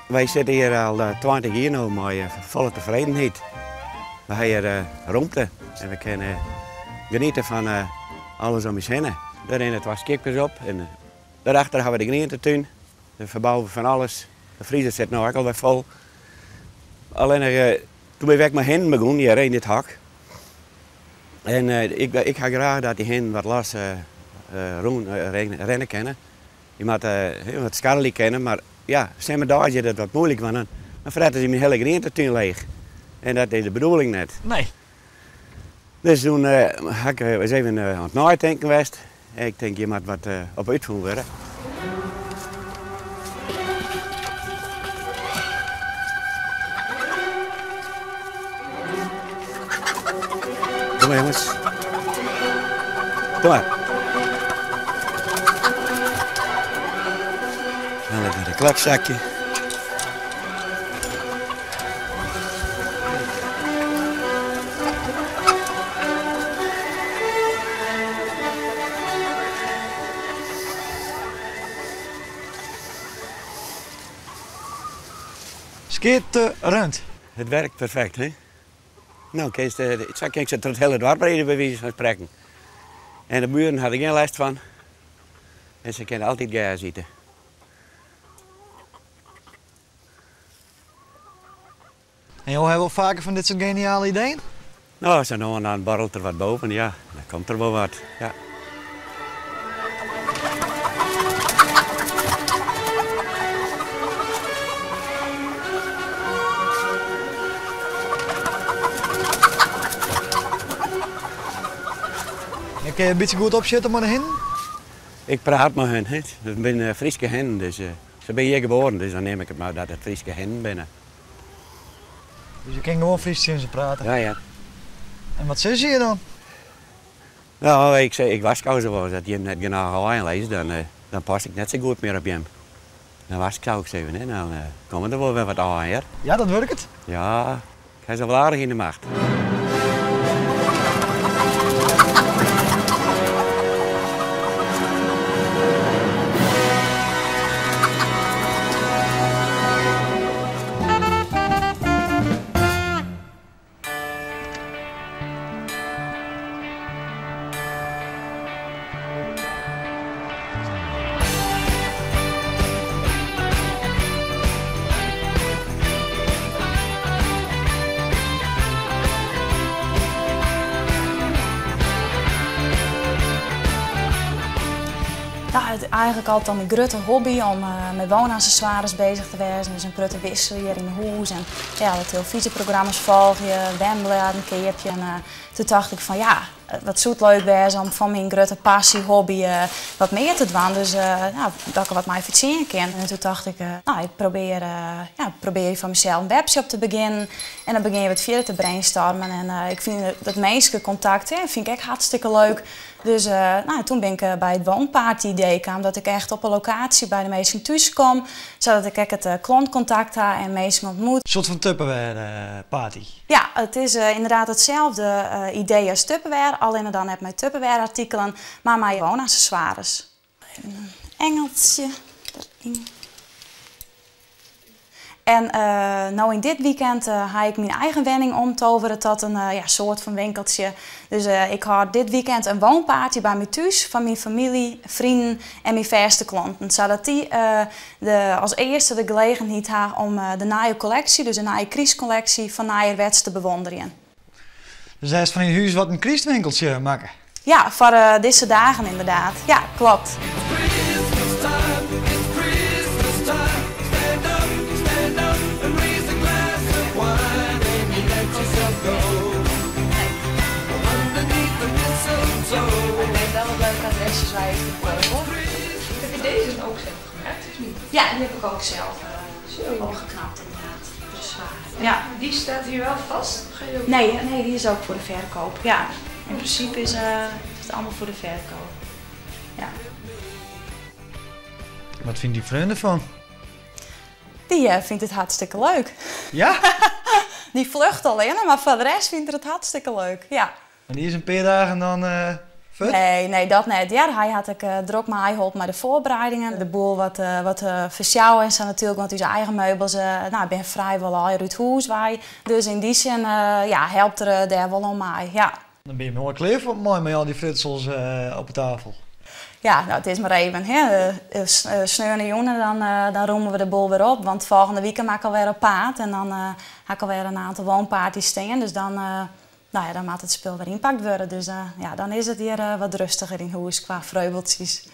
Wy sitte hjir al 20 jier no mei folle tefredenheid. We ha hjir romte en we kinne geniete fan alles om ús hinne. Dêr rinne twa skiepkes op en dêrachter ha we de grientetún. Dêr ferbouwe we fan alles. De friezer sit no ek alwer fol. Allinnich toen bin ik mei hinnen begûn hjir yn dit hok. En ik ha graach dat dy hinnen wat los rûn rinne kinne. Je moatte wat skarrelje kinne, mar ja, simmerdeis is dat wat muoilik, want dan frette se myn hiele grientetún leech. En dat is de bedoeling net. Nee. Dus toen ha ik ris even oan it neitinken west. Ik tink, hjir moat wat op útfûn wurde. Kom mar jonges. Kom mar. Dan even de klapzakje. Skitterend. Het werkt perfect, hè? No, kinst, sa kin ik se troch it hiele doarp ride, by wize fan sprekken. En de buren ha der gjin lêst fan. En se kinne altyd gers ite. En jo hawwe wol faker fan dit soart geniale ideeën? No, sa no en dan borrelt der wat boven, ja. Dan komt der wol wat, ja. En kinne je in bytsje goed opsjitte mei de hinnen? Ik praat mei hun, hè. Dat binne Fryske hinnen, dus se binne hjir geboren, dus dan neam ik it mar dat it Fryske hinnen binne. Dus je kinne gewoan Frysk tsjin se prate? Ja, ja. En wat sizze je dan? No, ik, ik warskôge se wolris, as jim net genôch aaien lizze, dan, dan pas ik net sa goed mear op jim. Dan warskôge ik se even, hè. Dan komme der wol wer wat aaien, hear. Ja, dat wurket? Ja, ik ha se wol aardich yn de macht. Ja, it is eigenlik altyd al myn grutte hobby om mei woonaccessoires bezich te wêzen. Dus in protte wikselje hjir yn 'e hûs en ja, alle telefyzjeprogramma's folgje, wenblêden keapje. En toen tocht ik fan ja, wat soe it leuk wêze om fan myn grutte passy, hobby, wat mear te dwaan. Dus no, dat ik der wat mei fertsjinje kin. En toen tocht ik, no, ik probearje, ja, probearje foar mysels in webshop te begjinnen. En dan begjin je wat fierder te brainstormen. En ik fyn dat minskekontakt, hè, fyn ik ek hartstikke leuk. Dus no, toen bin ik by it woonparty-idee kaam, dat ik echt op 'e lokaasje by de minsken thús kom, sadat ik ek it klantkontakt ha en minsken ontmoet. In soart fan Tupperware party? Ja, it is ynderdaad itselde idee as Tupperware, allinne dan net mei Tupperware-artikelen, mar mei woonaccessoires. Even in engeltsje deryn. En no yn dit weekend ha ik myn eigen wenning omtovere tot in ja, soart fan winkeltsje. Dus ik hâld dit weekend in woonparty by my thús foar myn famylje, freonen en myn fêste klanten. Sadat dy de, as earste de gelegenheid ha om de nije kolleksje, dus de nije krystkolleksje fan Nijerwets te bewonderjen. Dus hast fan dyn hûs wat in krystwinkeltsje makke? Ja, foar dizze dagen ynderdaad. Ja, klopt. Ja, die heb ik ook zelf opgeknapt inderdaad. Ja. Die staat hier wel vast? Of ga je ook... Nee, nee, die is ook voor de verkoop. Ja. In principe is het allemaal voor de verkoop. Ja. Wat fynt dyn freon derfan? Dy fynt it hartstikke leuk. Ja? Dy flucht allinne, mar foar de rest fynt er it hartstikke leuk, ja. En dy is in pear dagen dan. Fuort? Nee, nee, dat net. Ja, hy hat ek drok meiholpen mei de foarbereidingen. De boel wat, wat fersjouwe en sa natuerlik, want ús eigen meubels nou, binne frijwol allegear út hûs wei. Dus yn dy sin ja, helpt er dêr wol oan mei, ja. Dan binne je moai klear foar mei mei al dy frutsels op 'e tafel. Ja, no, it is mar even. Hè. Sneonejûn dan, dan rûme we de boel wer op, want folgjende wike moat ik alwer op paad en dan ha ik alwer in oantal woonparty's stean. Dus dan, no ja, dan moat it spul wer ynpakt wurde. Dus ja, dan is it hjir wat rêstiger yn hûs kwa freubeltsjes.